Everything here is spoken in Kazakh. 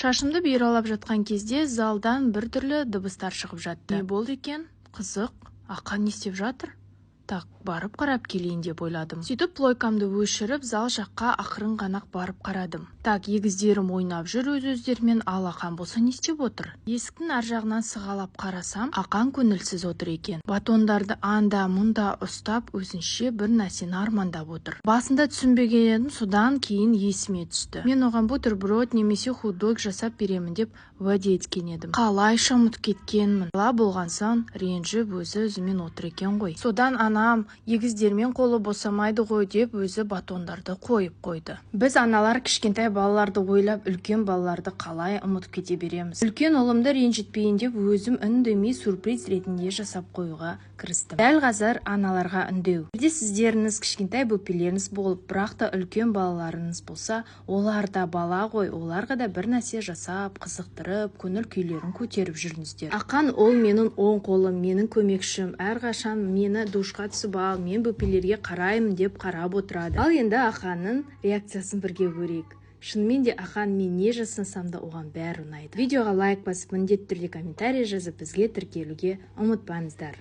Шашымды бұйралап жатқан кезде залдан біртүрлі дыбыстар шығып жатты. Не болды екен? Қызық, Ақан не істеп жатыр? Так, барып қарап келейін деп ойладым. Сөйтіп, плойкамды өшіріп, зал жаққа ақырын ғана барып қарадым. Так, егіздерім ойнап жүр өз өздерімен, ал Ақан болса не істеп отыр? Есіктің ар жағынан сығалап қарасам, Ақан көңілсіз отыр екен. Батондарды анда мұнда ұстап, өзінше бір нәрсені армандап отыр. Басында түсінбеген едім, содан кейін есіме түсті. Мен оған бутерброд немесе хот-дог жасап беремін деп уәде еткен едім. Қалайша ұмытып кеткенмін? Бала болған соң ренжіп, өзі өзімен отыр екен ғой. Содан анам егіздермен қолы босамайды ғой деп, өзі батондарды қойып қойды. Біз, аналар, кішкентай балаларды ойлап, үлкен балаларды қалай ұмытып кете береміз? Үлкен ұлымды ренжітпейін деп, өзім үндемей сюрприз ретінде жасап қоюға кірістім. Дәл қазір аналарға үндеу: егер сіздеріңіз кішкентай бөпелеріңіз болып, бірақ та үлкен балаларыңыз болса, олар да бала ғой, оларға да бір нәрсе жасап, қызықтырып, көңіл күйлерін көтеріп жүріңіздер. Ақан ол менің оң қолым, менің көмекшім. Әрқашан мені душқа түсіп ал, мен бөпелерге қараймын деп қарап отырады. Ал енді Ақанның реакциясын бірге көрейік. Шынымен де, Ақан мен не жасасам да, оған бәрі ұнайды. Видеоға лайк басып, міндетті түрде комментарий жазып, бізге тіркелуге ұмытпаңыздар.